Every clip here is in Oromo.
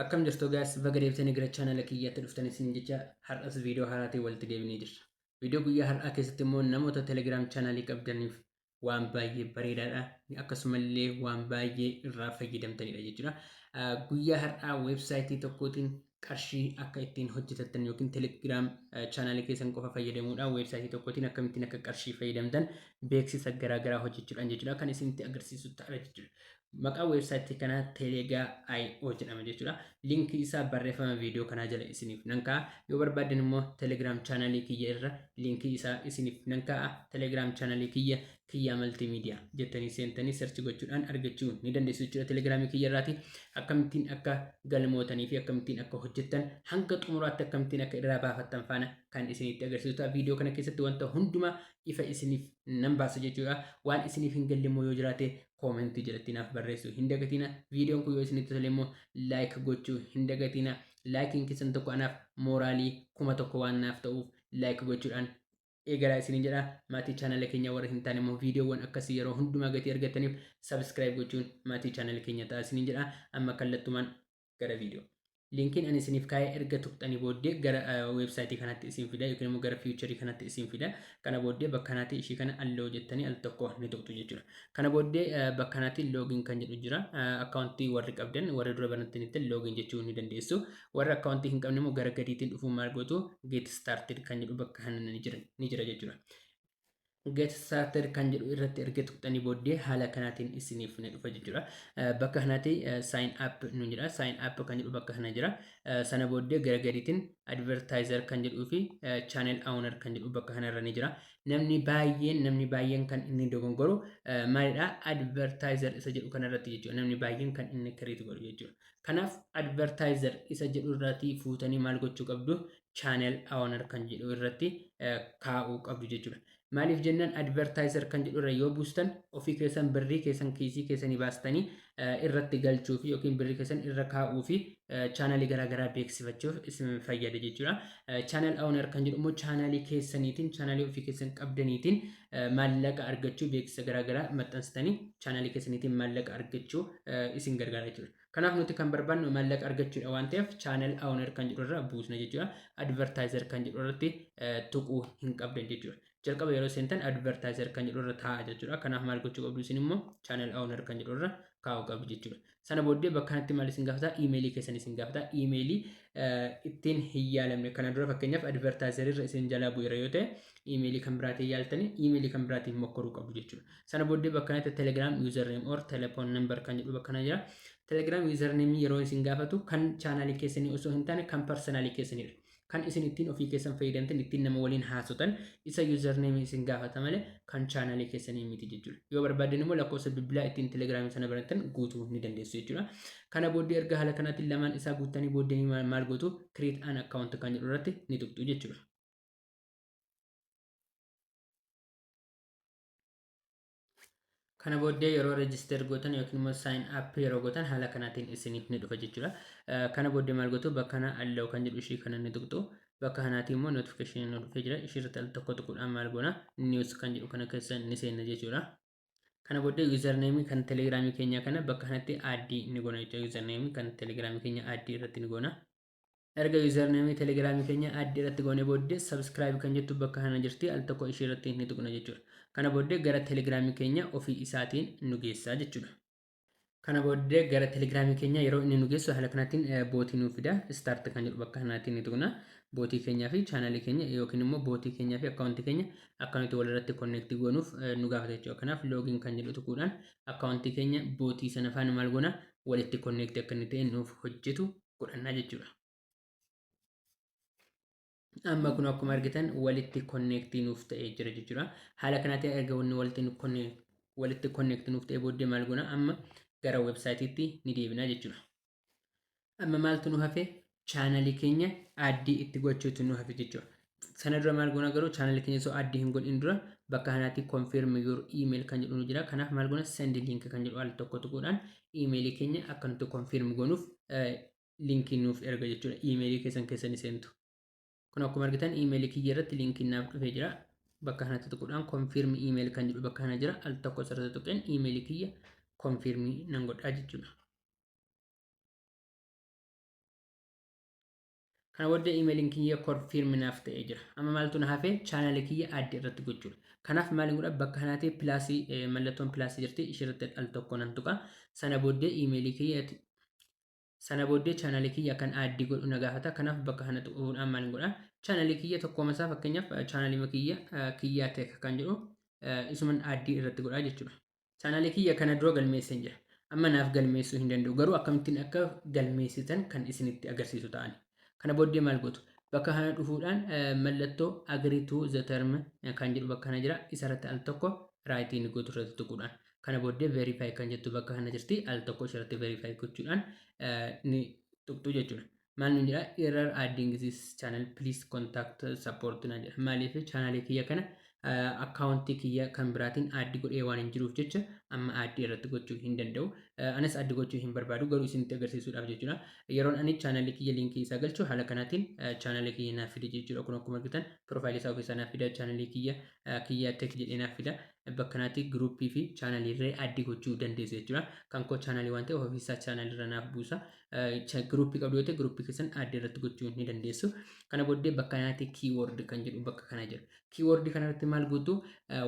Akkam jirtu guys, baga deebitanii gara chaanala kiyyaatti dhuftan isin jecha har'as viidiyoo haaraatiin walitti deebinee jirra. Viidiyoo guyyaa har'aa keessatti immoo namoota Telegram chaanalii qabdaniif waan baay'ee bareedaadha. Akkasumallee waan baay'ee irraa fayyadamtanidha jechuudha. Guyyaa har'aa weebsaayitii tokkootiin qarshii akka ittiin hojjetattan yookiin Telegram chaanalii keessan qofa fayyadamuudhaan weebsaayitii tokkootiin akkamittiin akka qarshii fayyadamtan beeksisa garaagaraa hojjechuudhaan jechuudha kan isinitti agarsiisu ta'a jechuudha. Maqaan weebsaayitii kanaa Telega IO jedhama jechuudha. Linkii isaa barreeffama viidiyoo kanaa jala isiniif nan kaa'a. Yoo barbaaddan immoo Telegram chaanalii kiyya irra linkii isaa isiniif nan kaa'a. Telegram chaanalii kiyya Kiyyaa Multimedia jettanii seentanii search gochuudhaan argachuu ni dandeessu jechuudha. Telegramii kiyya irraati akkamittiin akka galmootanii fi akkamittiin akka hojjettan hanga xumuraatti akkamittiin akka irraa baafattan faana kan isinitti agarsiisu ta'a. Viidiyoo kana keessatti wanta hundumaa ifa isiniif nan baasa jechuudha. Waan isiniif hin galle immoo yoo jiraate koomentii jalatti naaf barreessuu hin dagatina. Viidiyoon kun yoo isinitti tole immoo like gochuu hin dagatina. Laayikiin keessan tokko anaaf mooraalii 1000 waan naaf ta'uuf like gochuudhaan eegalaa isiniin jedha. Maatii chaanala keenya warra hin taane immoo viidiyoowwan akkasii yeroo hundumaa gatii argataniif subscribe gochuun maatii chaanala keenya ta'a isiniin jedha. Amma kallattumaan gara viidiyoo. Linkiin ani isiniif kaa'ee erga tuqxanii booddee gara weebsaayitii kanatti isin fida yookiin immoo gara fiicharii kanatti isin fida. Kana booddee bakka kanaatti ishii kana alloo jettanii al tokko ni tuqxu jechuudha. Kana booddee bakka kanaatti login kan jedhu jira. Akkaawuntii warri qabdan warri dura banattanitti login jechuu ni dandeessu. Warri akkaawuntii hin qabne immoo gara gadiitiin dhufuun maal gootu, get started kan jedhu bakka kana ni jira jechuudha. Get started kan jedhu irratti erga tuqxanii booddee haala kanaatiin isiniif ni dhufa jechuudha. Bakka kanaatti sign up nu jedha. Sign up kan jedhu bakka kana jira. Sana booddee gara gadiitiin advertiser kan jedhuu fi channel owner kan jedhu bakka kanarra ni jira. Namni baay'een kan inni dogongoru maalidha? Advertiser isa jedhu kanarratti jechuudha. Namni baay'een kan inni create godhu jechuudha. Kanaaf advertiser isa jedhu irratti fuutanii maal gochuu qabdu? Channel owner kan jedhu irratti kaa'uu qabdu jechuudha. Maaliif jennaan, advertiser kan jedhu irra yoo buustan ofii keessan birrii keessan kiisii keessanii baastanii irratti galchuu fi yookiin birrii keessan irra kaa'uu fi chaanalii garaagaraa beeksifachuuf isin fayyada jechuudha. Channel owner kan jedhu immoo chaanalii keessaniitiin, chaanalii ofii keessan qabdaniitiin maallaqa argachuu, beeksisa garaagaraa maxxansitanii chaanalii keessaniitiin maallaqa argachuu isin gargaara jechuudha. Kanaaf nuti kan barbaannu maallaqa argachuudha waan ta'eef channel owner kan jedhu irra buusna jechuudha. Advertiser kan jedhu irratti tuquu hin qabdan jechuudha. Jalqaba yeroo seentan advertiser kan jedhu irra taa'a jechuudha. Kanaaf maal gochuu qabdu? Isin immoo channel owner kan jedhu irra kaa'uu qabdu jechuudha. Sana booddee bakka kanatti maal isin gaafata? Iimeelii keessan isin gaafata. Iimeelii ittiin hin yaalamne kana dura, fakkeenyaaf advertiser irra isin jalaa bu'eera yoo ta'e, iimeelii kan biraatiin yaaltanii iimeelii kan biraatiin mokkoruu qabdu jechuudha. Sana booddee bakka kanatti Telegram username or telephone number kan jedhu bakka kana jira. Telegram username yeroo isin gaafatu kan chaanaalii keessanii osoo hin taane kan personalii keessanidha. Kan isin ittiin ofii keessan fayyadamtan, ittiin nama waliin haasotan isa username isin gaafata malee kan chaanaalii keessanii miti jechuudha. Yoo barbaaddan immoo lakkoofsa bilbilaa ittiin telegiraamii sana banattan guutuu ni dandeessu jechuudha. Kana booddee erga haala kanaatiin lamaan isaa guuttanii booddee maal gootu? Create an account kan jedhu irratti ni tuqxu jechuudha. Kana booddee yeroo register gootan yookiin immoo sign up yeroo gootan haala kanaatiin isiniif ni dhufa jechuudha. Kana booddee maal gootu? Bakka kana allow kan jedhu ishii kana ni tuqxu. Bakka kanaatii immoo notification nu dhufee jira. Ishii irratti al tokko tuquudhaan maal goona? News kan jedhu kana keessa ni seenna jechuudha. Kana booddee username kan telegiraamii keenya kana bakka kanatti add ni goona jechuudha. Username kan telegiraamii keenya add irratti ni goona. Erga username telegiraamii keenya add irratti goone booddee subscribe kan jettu bakka kana jirti, al tokko ishee irratti ni tuqna jechuudha. Kana booddee gara telegiraamii keenya ofii isaatiin nu geessaa jechuudha. Kana booddee gara telegiraamii keenya yeroo inni nu geessu haala kanaatiin bootii nu fida. Start kan jedhu bakka kanaatiin ni tuqna. Bootii keenyaa fi chaanalii keenya yookiin immoo bootii keenyaa fi akkaawuntii keenya akka nuti walirratti connect goonuuf nu gaafata jechuudha. Kanaaf login kan jedhu tuquudhaan akkaawuntii keenya bootii sana faana maal goona? Walitti connect akka inni ta'e nuuf hojjetu godhannaa jechuudha. Amma kun akkuma argitan walitti connect nuuf ta'ee jira jechuudha. Haala kanaatiin erga wanni walitti connect nuuf ta'ee booddee maal goona? Amma gara websaayitiitti ni deebina jechuudha. Amma maaltu nu hafe? Chaanalii keenya add itti gochuutu nu hafe jechuudha. Sana dura maal goona garuu? Chaanalii keenya osoo add hin godhin dura bakka kanaatti confirm your email kan jedhu nu jira. Kanaaf maal goona? Send link kan jedhu al tokko tuquudhaan iimeelii keenya akka nuti confirm goonuuf linkii nuuf erga jechuudha. Iimeelii keessan keessa ni seentu. Kun akkuma argitan iimeelii kiyya irratti linkiin naaf dhufee jira. Bakka kanatti tuquudhaan confirm email kan jedhu bakka kana jira. Al tokko asirratti tuqeen iimeelii kiyya confirm nan godhaa jechuudha. Kana booddee iimeeliin kiyya confirm naaf ta'ee jira. Amma maaltu na hafe? Chaanaalii kiyya add irratti gochuudha. Kanaaf maal godha? Bakka kanaatti plusii, mallattoon plusii jirti, ishee al tokko nan tuqa. Sana booddee iimeelii kiyya, sana booddee chaanaalii kiyya kan add godhu na gaafata. Kanaaf bakka kana tuquudhaan maal godha? Chaanaalii kiyya tokkoma isaa, fakkeenyaaf chaanaalii kiyya Kiyyaa Tech kan jedhu isuman add irratti godha jechuudha. Chaanaalii kiyya kana dura galmeesseen jira. Amma naaf galmeessuu hin danda'u. Garuu akkamittiin akka galmeessitan kan isinitti agarsiisu ta'ani. Kana booddee maal gootu? Bakka kana dhufuudhaan mallattoo "agree to the term" kan jedhu bakka kana jira. Isarratti al tokko rightii ni gootu irratti tuquudhaan. Kana booddee "verify" kan jettu bakka kana jirti. Al tokko isarratti verify gochuudhaan ni tuqxu jechuudha. Maal nuun jedha? "Error adding this channel, please contact support" naan jedha. Maaliif? Chaanaalii kiyya kana akkaawuntii kiyya kan biraatiin add godhee waan hin jiruuf jecha amma add irratti gochuu hin danda'u. Anis add gochuu hin barbaadu, garuu isinitti agarsiisuudhaaf jechuudha. Yeroon ani chaanaalii kiyya linkii isaa galchu haala kanaatiin chaanaalii kiyya naaf fide jechuudha. Kun akkuma argitan piroofaayilii isaa ofiisaa naaf fida, chaanaalii kiyya Kiyyaa Tech jedhee naaf fida. Bakka kanaatti giruuppii fi chaanaalii irree add gochuu dandeessu jechuudha. Kan koo chaanaalii waan ta'eef ofiisaa chaanaalii irra naaf buusa. Giruuppii qabdu yoo ta'e giruuppii keessan add irratti gochuu ni dandeessu. Kana booddee bakka kanaatti "keyword" kan jedhu bakka kana jira. Keyword kanarratti maal gootu?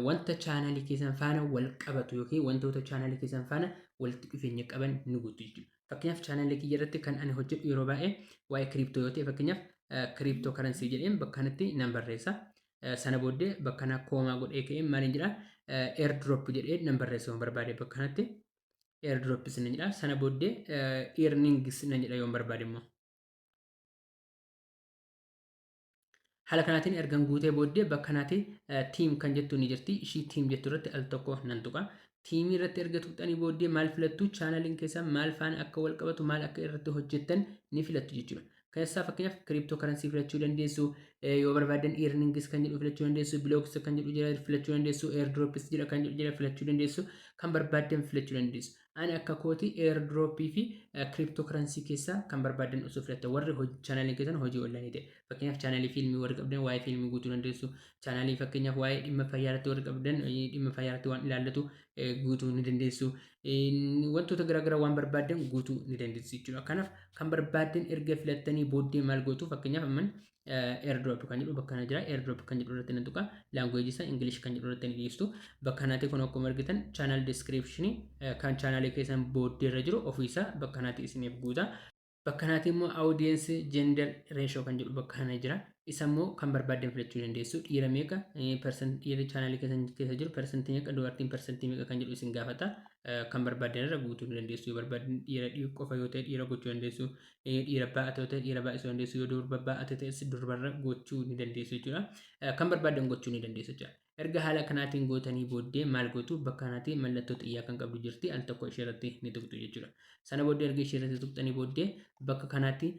Wanta chaanaalii keessan faana wal qabatu yookiin wantoota chaanaalii keessan faana walitti dhufeenya qaban ni guutu jechuudha. Fakkeenyaaf, chaanaalii kiyya irratti kan ani hojjedhu yeroo baay'ee waa'ee crypto yoo ta'e, fakkeenyaaf "crypto currency" jedheen bakka kanatti nan barreessa. Sana booddee bakka kana comma godhee ka'ee maal jedha? "Airdrop" jedhee nan barreessa yoo barbaade, bakka kanatti "airdrops" nan jedha. Sana booddee "earnings" nan jedha yoo barbaade immoo. Haala kanaatiin ergan guutee booddee bakka kanaatti "theme" kan jettu ni jirti. Ishii "theme" jettu irratti al tokko nan tuqa. Themeii irratti erga tuqxanii booddee maal filattu? Chaanaliin keessaa maal faana akka wal qabatu, maal akka irratti hojjettan ni filattu jechuudha. Keessaa fakkeenyaaf crypto currency filachuu dandeessu, yoo barbaadan "earnings" kan jedhu filachuu dandeessu, "blogs" kan jedhu jira filachuu dandeessu, "airdrops" jira kan jedhu jira filachuu dandeessu, kan barbaadan filachuu dandeessu. Ani akka kooti airdropii fi crypto currency keessaa kan barbaadan osoo filatta, warri chaanaliin keessan hojii onlineii ta'e. Fakkeenyaaf, chaanalii fiilmii warri qabdan waa'ee fiilmii guutuu dandeessu. Chaanalii fakkeenyaaf waa'ee dhimma fayyaa irratti warri qabdan dhimma fayyaa irratti waan ilaallatu guutuu ni dandeessu. Wantoota garaagaraa waan barbaadan guutuu ni dandeessu jechuudha. Kanaaf kan barbaadan erga filattanii booddee maal gootu? Fakkeenyaaf, amman "airdrop" kan jedhu bakka kana jira. "Airdrop" kan jedhu irratti ni tuqa. Language isaa "English" kan jedhu irratti ni dhiistu. Bakka kanaatti kun akkuma argitan channel description kan chaanalii keessan booddee irra jiru ofiisaa bakka kanaatti isiniif guuta. Bakka kanaatti immoo "audience gender ratio" kan jedhu bakka kana jira. Isa immoo kan barbaadan filachuu dandeessu. Dhiira meeqa dhiirri chaanalii keessan keessa jiru, persentii meeqa, dubartiin persentii meeqa kan jedhu isin gaafata. Kan barbaadan irra guutuu ni dandeessu. Yoo barbaadan dhiira qofa yoo ta'e dhiira gochuu dandeessu. Dhiira baay'ate yoo ta'e dhiira baay'isuu dandeessu. Yoo durba baay'ate ta'es durbarra gochuu ni dandeessu jechuudha. Kan barbaadan gochuu ni dandeessu jechuudha. Erga haala kanaatiin gootanii booddee maal gootu? Bakka kanaatti mallattoo xiyyaa kan qabdu jirti, al tokko ishee irratti ni tuqxu jechuudha. Sana booddee erga ishee irratti tuqxanii booddee bakka kanaatti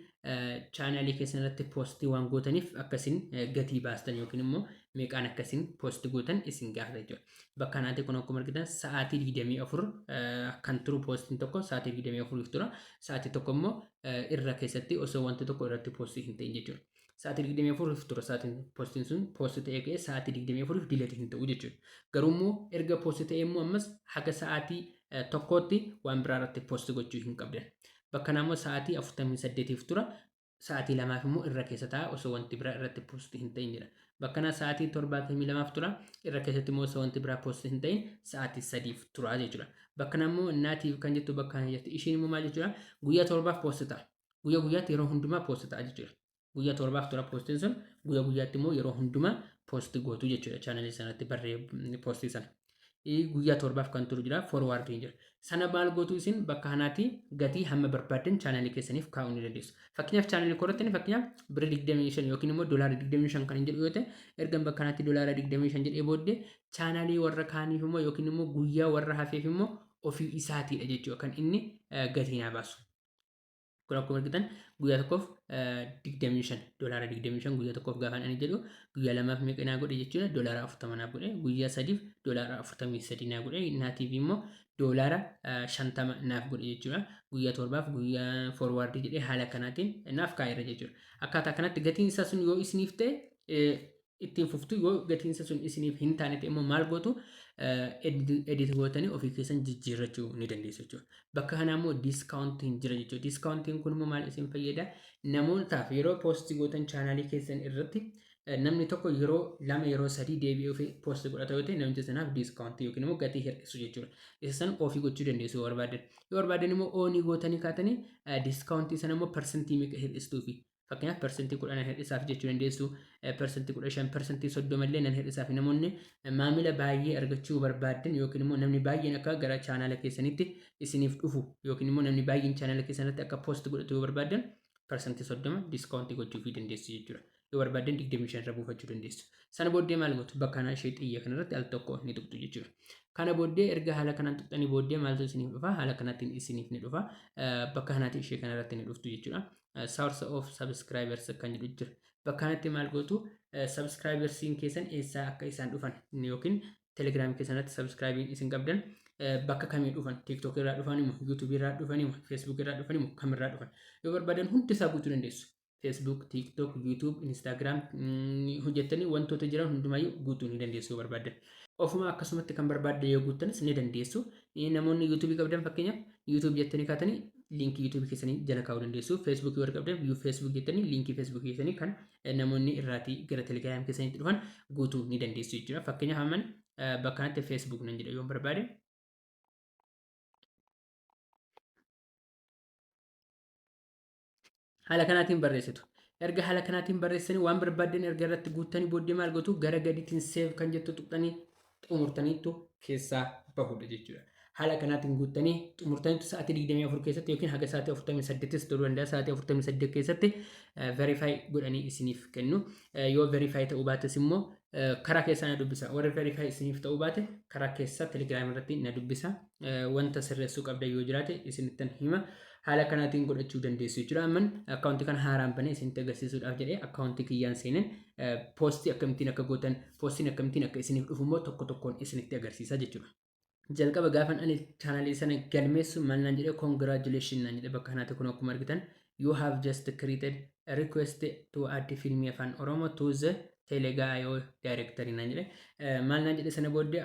chaanaalii keessan irratti postii waan gootaniif akkasiin gatii baastan yookiin immoo meeqaan akkasiin post gootan isin gaafata jechuudha. Bakka kanaatti kun akkuma argitan sa'aatii 24 kan turu, postiin tokko sa'aatii 24 tura. Sa'aatii tokko immoo irra keessatti osoo wanti tokko irratti postii hin ta'in jechuudha. Sa'aatii 24 tura, sa'aatiin postiin sun post ta'ee ka'ee sa'aatii 24 delete hin ta'u jechuudha. Garuu immoo erga post ta'ee immoo ammas haga sa'aatii tokkootti waan biraa irratti post gochuu hin qabdan. Bakka kana immoo sa'aatii 48 tura. Sa'aatii 2f immoo irra keessa ta'a osoo wanti biraa irratti post hin ta'in jedha. Bakka kana sa'aatii 72f tura. Irra keessatti immoo osoo wanti biraa post hin ta'in sa'aatii 3f tura jechuudha. Bakka kana immoo "native" kan jettu bakka kana jirti. Ishiin immoo maal jechuudha? Guyyaa 7f post ta'a. Guyyaa guyyaatti yeroo hundumaa post ta'a jechuudha. Guyyaa 7f tura postiin sun, guyyaa guyyaatti immoo yeroo hundumaa post gootu jechuudha chaanalii sanatti barree postii sana. Guyyaa 7f kan turu jira, forwardiin jira. Sana maal gootu? Isin bakka kanaatti gatii hamma barbaadan chaanalii keessaniif kaa'uu ni dandeessu. Fakkeenyaaf, chaanalii korratti fakkeenyaaf birrii 25 yookiin immoo doolaara 25 kan hin jedhu yoo ta'e, erga bakka kanaatti doolaara 25 jedhee booddee chaanalii warra kaaniif immoo yookiin immoo guyyaa warra hafeef immoo ofii isaatiidha jechuudha kan inni gatii naa baasu. Kun akkuma argitan guyyaa tokkoof 25, doolaara 25 guyyaa tokkoof gaafa ani jedhu, guyyaa lamaaf meeqa naa godhe jechuudha? Doolaara 40 naa godhe. Guyyaa sadiif doolaara 43 naa godhe. Nativeii immoo doolaara 50 naaf godhe jechuudha. Guyyaa 7f guyyaa forwardii jedhee haala kanaatiin naaf kaa'eera jechuudha. Akkaataa kanatti gatiin isaa sun yoo isiniif ta'e ittiin fuftu, yoo gatiin isaa sun isiniif hin taane ta'e immoo maal gootu? Edit gootanii ofii keessan jijjiirrachuu ni dandeessu jechuudha. Bakka kanaa immoo discountiin jira jechuudha. Discountiin kun immoo maal isin fayyada? Namootaaf yeroo post gootan chaanaalii keessan irratti namni tokko yeroo lama, yeroo sadii deebi'ee ofii post godhata yoo ta'e, namicha sanaaf discountii yookiin immoo gatii hir'isu jechuudha. Isa sana ofii gochuu dandeessu yoo barbaadan. Yoo barbaadan immoo on gootanii kaatanii discountii sana immoo persentii meeqa hir'istuufi. Fakkeenyaaf, 10% hir'isaaf jechuu dandeessu, 15%, 30% illee nan hir'isaaf. Namoonni maamila baay'ee argachuu barbaadan yookiin immoo namni baay'een akka gara chaanaala keessanitti isiniif dhufu yookiin immoo namni baay'een chaanaala keessanitti akka post godhatu yoo barbaadan, 30% discountii gochuufii dandeessu jechuudha. Yoo barbaadan 25 irra buufachuu dandeessu. Sana booddee maal gootu? Bakka kanaa ishee xiyya kanarratti al tokko ni tuqxu jechuudha. Kana booddee erga haala kanaan tuqxanii booddee maaltu isiniif dhufa? Haala kanaatiin isiniif ni dhufa. Bakka kanaatti ishee kanarratti ni dhuftu jechuudha. Source of subscribers kan jedhu jira. Bakka kanatti maal gootu? Subscribersiin keessan eessaa akka isaan dhufan yookiin Telegiraamii keessanatti subscribing isin qabdan bakka kamii dhufan, TikTok irraa dhufan immoo, YouTube irraa dhufan immoo, Facebook irraa dhufan immoo, kamirraa dhufan, yoo barbaadan hundi isaa guutuu dandeessu. Facebook, TikTok, YouTube, Instagram hojjettanii wantoota jiran hundumaayyuu guutuu ni dandeessu yoo barbaadan. Ofuma akkasumatti kan barbaaddan yoo guuttanis ni dandeessu. Namoonni YouTube qabdan, fakkeenyaaf, YouTube jettanii kaatanii liinkii YouTube keessanii jala kaa'uu dandeessu. Facebook warri qabdan Facebook jettanii liinkii Facebook keessanii kan namoonni irraatii gara Telegram keessanitti dhufan guutuu ni dandeessu jechuudha. Fakkeenyaaf, amman bakka kanatti Facebook nan jedha yoo barbaade. Haala kanaatiin barreessitu. Erga haala kanaatiin barreessanii waan barbaaddan erga irratti guuttanii booddee maal gootu? Gara gadiitiin save kan jettu tuqxanii xumurtaniittu keessaa bahudha jechuudha. Haala kanaatiin guuttanii xumurtaniittu sa'aatii 24 keessatti yookiin haga sa'aatii 48s ta'uu danda'a, sa'aatii 48 keessatti verify godhanii isiniif kennu. Yoo verify ta'uu baates immoo karaa keessaa na dubbisa. Warri verify isiniif ta'uu baate karaa keessaa Telegiraam irratti na dubbisa. Wanta sirreessuu qabda yoo jiraate isinittan hima. Haala kanaatiin godhachuu dandeessu jechuudha. Amman akkaawuntii kana haaraan banee isinitti agarsiisuudhaaf jedhee akkaawuntii kiyyaan seeneen poostii akkamittiin akka gootan, poostiin akkamittiin akka isiniif dhufu immoo tokko tokkoon isinitti agarsiisa jechuudha. Jalqaba gaafan ani chaanalii sana galmeessu maal naan jedhee? Congratulation naan jedhe. Bakka kanaatti kun akkuma argitan, "You have just created a request to add Filmii Afaan Oromoo to the Telega.io directory" naan jedhe. Maal naan jedhe sana booddee?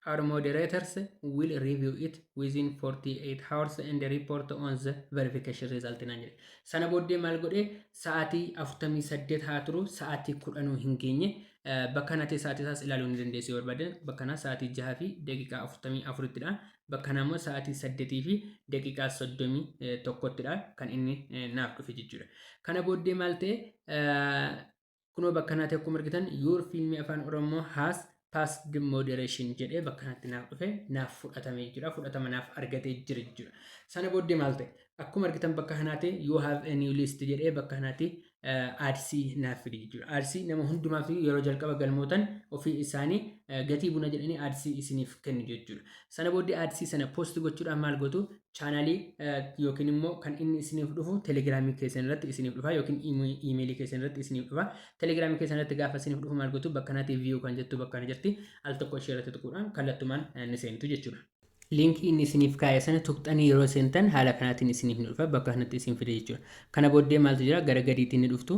Our moderators will review it within 48 hours and report on the verification result" naan jedhe. Sana booddee maal godhe? Sa'aatii 48 haa turu, sa'aatii 10 hin geenye. Bakka kanatti sa'aatii isaas ilaaluu ni dandeessu yoo barbaadan. Bakka kana sa'aatii 6:44ttidha. Bakka kana immoo sa'aatii 8:31ttidha kan inni naaf dhufe jechuudha. Kana booddee maal ta'e? Kunoo bakka kanatti akkuma argitan, "Your Filmii Afaan Oromoo has passed moderation" jedhee bakka kanatti naaf dhufe, naaf fudhatame jechuudha. Fudhatama naaf argatee jira jechuudha. Sana booddee maal ta'e? Akkuma argitan bakka kanaatti "You have a new list" jedhee bakka kanaatti ads naaf fide jechuudha. Ads nama hundumaaf yeroo jalqaba galmootan ofii isaanii gatii buna jedhanii ads isiniif kennu jechuudha. Sana booddee ads sana post gochuudhaan maal gootu? Chaanaalii yookiin immoo kan inni isiniif dhufu Telegiraamii keessan irratti isiniif dhufa yookiin iimeelii keessan irratti isiniif dhufa. Telegiraamii keessan irratti gaafa isiniif dhufu maal gootu? Bakka kanatti view kan jettu bakka kana jirti. Al tokko ishee irratti tuquudhaan kallattumaan ni seentu jechuudha. Liinkii inni isiniif kaa'e sana tuqxanii yeroo seentan haala kanaatiin isiniif ni dhufa, bakka kanatti isin fide jechuudha. Kana booddee maaltu jira? Gara gadiitti ni dhuftu.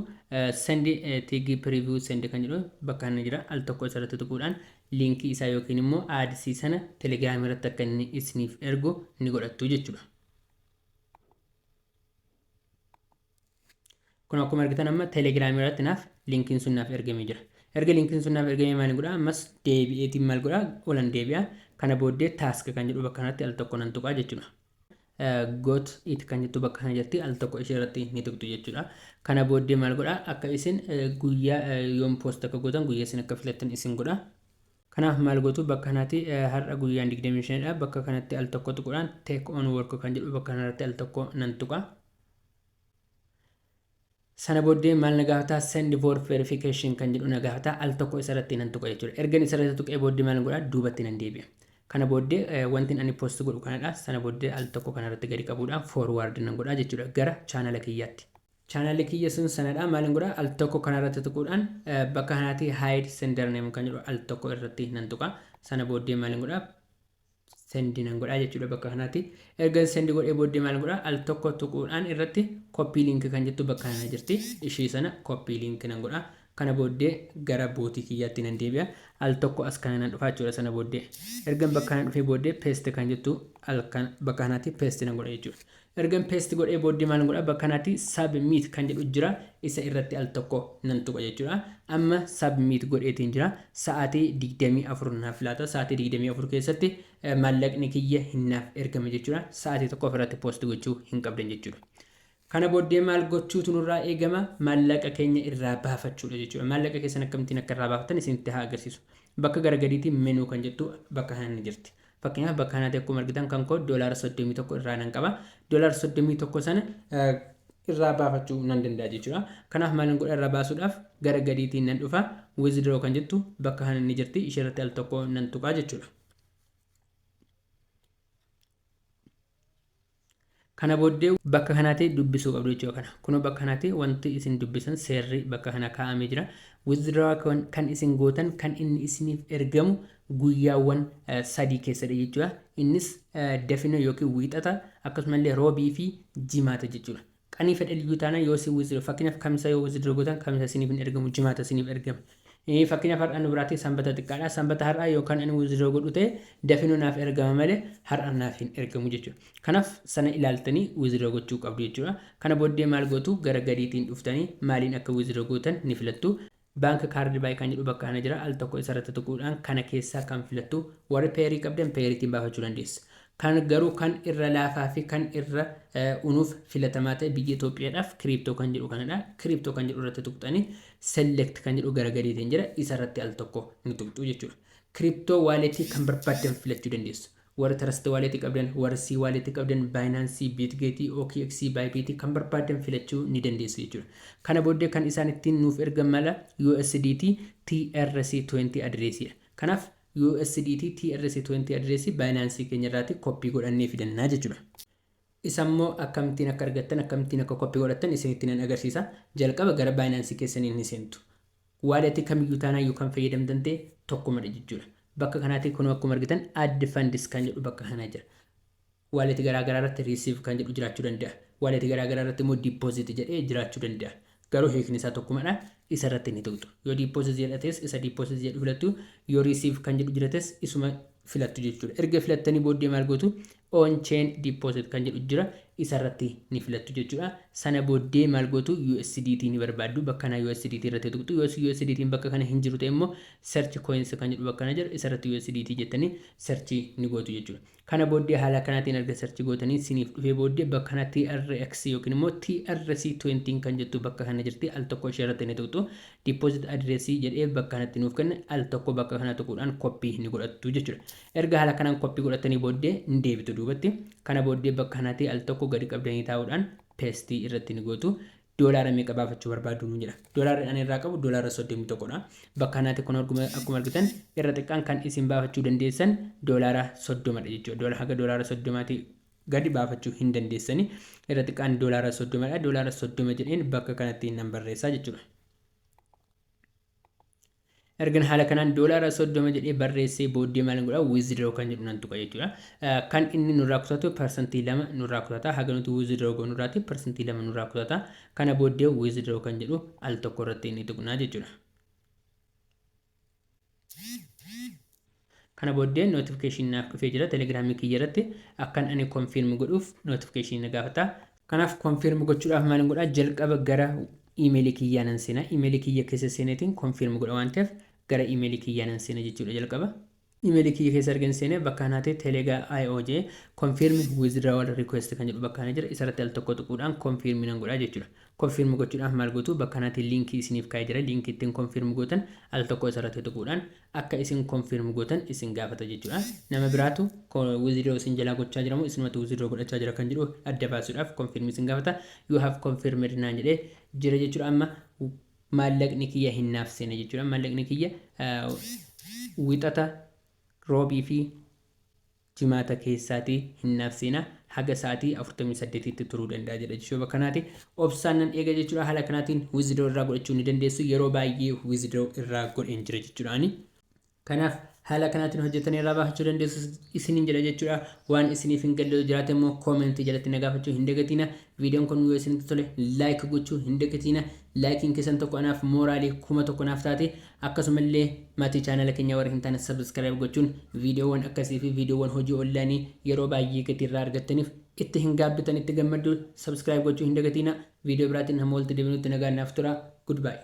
Send tag preview send kan jedhu bakka kana jira. Al tokko isarratti tuquudhaan liinkii isaa yookiin immoo ads sana Telegiraamii irratti akka inni isiniif ergu ni godhattu jechuudha. Kun akkuma argitan amma Telegiraamii irratti naaf liinkiin sun naaf ergamee jira. Erga liinkiin sun naaf ergamee maal godhaa? Ammas deebi'eetiin maal godhaa? Olan deebi'a. Kana booddee task kan jedhu bakka kanatti al tokko nan tuqaa jechuudha. Got it kan jettu bakka kana jirti, al tokko ishee irratti ni tuqxu jechuudha. Kana booddee maal godhaa? Akka isin guyyaa yoom post akka gootan, guyyaa isin akka filattan isin godha. Kanaaf maal gootu? Bakka kanatti har'a guyyaan 25dha. Bakka kanatti al tokko tuquudhaan take on work kan jedhu bakka kanarratti al tokko nan tuqa. Sana booddee maal na gaafataa? Send for verification kan jedhu na gaafataa, al tokko isarratti nan tuqa jechuudha. Ergan isarratti tuqee booddee maal godhaa? Duubatti nan deebi'a. Kana booddee wanti ani post godhu kanadha. Sana booddee al tokko kanarratti gadi qabuudhaan forward nan godhaa jechuudha gara chaanala kiyyaatti. Chaanalli kiyya sun sanadha. Maal godhaa? Al tokko kanarratti tuquudhaan bakka kanaatti hide sender name kan jedhu al tokko irratti nan tuqa. Sana booddee maal godhaa? Send nan godhaa jechuudha bakka kanaatti. Erga send godhee booddee maal godhaa? Al tokko tuquudhaan irratti copy link kan jettu bakka kana jirti. Ishii sana copy link nan godhaa. Kana booddee gara bootii kiyyaatti nan deebi'a. Al tokko as kana nan dhufa jechuudha sana booddee. Ergan bakka kana dhufee booddee paste kan jettu bakka kanaatti paste nan godha jechuudha. Ergan paste godhee booddee maal godha? Bakka kanaatti submit kan jedhu jira, isa irratti al tokko nan tuqa jechuudha. Amma submit godheetiin jira. Sa'aatii 24 naaf laata. Sa'aatii 24 keessatti maallaqni kiyya hin naaf ergame jechuudha. Sa'aatii tokko ofirratti post gochuu hin qabdan jechuudha. Kana booddee maal gochuutu nurraa eegama? Maallaqa keenya irraa baafachuudha jechuudha. Maallaqa keessan akkamittiin akka irraa baafatan isinitti haa agarsiisu. Bakka gara gadiitiin menu kan jettu bakka kana ni jirti. Fakkeenyaaf, bakka kanatti akkuma argitan kan koo $31 irraa nan qaba. $31 sana irraa baafachuu nan danda'a jechuudha. Kanaaf maal godha? Irraa baasuudhaaf gara gadiitiin nan dhufa. Withdraw kan jettu bakka kana ni jirti. Ishee irratti al tokko nan tuqaa jechuudha. Kana booddee bakka kanaatti dubbisuu qabdu jechuudha kana. Kunoo bakka kanaatti wanti isin dubbisan seerri bakka kana kaa'amee jira. Withdraw kan isin gootan kan inni isiniif ergamu guyyaawwan 3 keessadha jechuudha. Innis dafina yookiin Wiixata, akkasumallee Roobii fi Jimaata jechuudha. Qanii fedha iyyuu taanaan yoo isin withdraw, fakkeenyaaf Kamisa yoo withdraw gootan, Kamisa isiniif hin ergamu, Jimaata isiniif ergama. Fakkeenyaaf har'a nu biraatti Sanbata xiqqaadha. Sanbata har'aa yookaan ani withdraw godhu ta'e dafinoo naaf ergama malee har'a naaf hin ergamu jechuudha. Kanaaf sana ilaaltanii withdraw gochuu qabdu jechuudha. Kana booddee maal gootu? Gara gadiitiin dhuftanii maaliin akka withdraw gootan ni filattu. Bank card by kan jedhu bakka kana jira. Al tokko isarratti tuquudhaan kana keessaa kan filattu. Warri Payeerii qabdan Payeeriitiin baafachuu dandeessu. Kan garuu kan irra laafaa fi kan irra unuuf filatamaa ta'e biyya Itoophiyaadhaaf crypto kan jedhu kanadha. Crypto kan jedhu irratti tuqxanii select kan jedhu gara gadiitiin jira. Isarratti al tokko ni tuqxu jechuudha. Crypto walletii kan barbaaddan filachuu dandeessu. Warri Trust Wallet qabdan, warri C Wallet qabdan, Binance, Bitget, OKX, Bybit kan barbaadan filachuu ni dandeessu jechuudha. Kana booddee kan isaan ittiin nuuf ergan mala USDT TRC20 addressiidha. Kanaaf USDT TRC20 addressii Binance keenya irraati copy godhannee fidannaa jechuudha. Isammoo akkamittiin akka argattan, akkamittiin akka copy godhattan isinitti nan agarsiisa. Jalqaba gara Binance keessanii ni seentu. Wallet kamiyyuu taanaan yookaan fayyadamtan ta'e tokkumadha jechuudha. Bakka kanaatti kun akkuma argitan add funds kan jedhu bakka kana jira. Wallet garaa garaa irratti receive kan jedhu jiraachuu danda'a. Wallet garaa garaa irratti immoo deposit jedhee jiraachuu danda'a. Garuu hiikni isaa tokkumadha. Isa irratti ni tuqxu. Yoo deposit jedhates isa deposit jedhu filattu, yoo receive kan jedhu jirates isuma filattu jechuudha. Erga filattanii booddee maal gootu? On chain deposit kan jedhu jira. Isa irratti ni filattu jechuudha. Sana booddee maal gootu? USDT ni barbaaddu. Bakka kana USDT irratti tuqxu. Yoo USDT bakka kana hin jiru ta'e immoo search coins kan jedhu bakka kana jira. Isa irratti USDT jettanii search ni gootu jechuudha. Kana booddee haala kanaatiin erga search gootanii siniif dhufee booddee bakka kana TRX yookiin immoo TRC20 kan jettu bakka kana jirti. Al tokko ishee irratti ni tuqxu. Deposit address jedhee bakka kanatti nuuf kenna. Al tokko bakka kana tuquudhaan copy ni godhattu jechuudha. Erga haala kanaan copy godhatanii booddee ni deebitu duubatti. Kana booddee bakka kanatti al tokko gadi qabdanii taa'uudhaan paste irratti ni gootu. Doolaara meeqa baafachuu barbaadu nu jedha. Doolaarri ani irraa qabu $31dha. Bakka kanaatti kun akkuma argitan irra xiqqaan kan isin baafachuu dandeessan $30dha jechuudha. Doolaara haga $30ti gadi baafachuu hin dandeessani. Irra xiqqaan $30dha. $30 jedheen bakka kanatti nan barreessaa jechuudha. Ergan haala kanaan $30 jedhee barreessee booddee maal godha? Withdraw kan jedhu nan tuqa jechuudha. Kan inni nurraa kutatu 2% nurraa kutata. Haga nuti withdraw goonu irraatti 2% nurraa kutata. Kana booddee withdraw kan jedhu al tokko irratti inni tuqnaa jechuudha. Kana booddee notification naaf dhufee jira Telegramii kiyya irratti. Akkan ani confirm godhuuf notification na gaafata. Kanaaf confirm gochuudhaaf maal godhaa? Jalqaba gara iimeelii kiyyaa nan seena. Iimeelii kiyya keessa seeneetiin confirm godha waan ta'eef gara iimeelii kiyyaa nan seena jechuudha jalqaba. Iimeelii kiyya keessa ergan seenee bakka kanaatti Telegaa IOJ confirm withdrawal request kan jedhu bakka kana jira. Isarratti al tokko tuquudhaan confirm nan godhaa jechuudha. Confirm gochuudhaaf maal gootu? Bakka kanaatti linkii isiniif kaa'ee jira. Linkii ittiin confirm gootan al tokko isarratti tuquudhaan akka isin confirm gootan isin gaafata jechuudha. Nama biraatu withdraw isin jalaa gochaa jiramu isinumatti withdraw godhachaa jira kan jedhu adda baasuudhaaf confirm isin gaafata. "You have confirmed" naan jedhee jira jechuudha. Amma maallaqni kiyya hin naaf seene jechuudha. Maallaqni kiyya Wixata, Roobii fi Jimaata keessaatii hin naaf seena. Haga sa'aatii 48tti turuu danda'a jedha jechuudha bakka kanaati. Obsaan nan eega jechuudha. Haala kanaatiin withdraw irraa godhachuu ni dandeessu. Yeroo baay'ee withdraw irraa godheen jira jechuudha ani. Kanaaf Haala kanaatiin hojjetanii irraa baafachuu dandeessu isiniin jedha jechuudha. Waan isiniif hin galle yoo jiraate immoo koomentii jalatti na gaafachuu hin dagatiina. Viidiyoon kun yoo isinitti tole like gochuu hin dagatiina. Laayikiin keessan tokko anaaf mooraalii 1000 naaf taate. Akkasumallee maatii chaanala keenyaa warra hin taane subscribe gochuun viidiyoowwan akkasii fi viidiyoowwan hojii onlaayinii yeroo baay'ee gatii irraa argattaniif itti hin gaabbitan, itti gammaddu. Subscribe gochuu hin dagatiina. Viidiyoo biraatiin hamma walitti deebinutti nagaan naaf tura. Goodbye.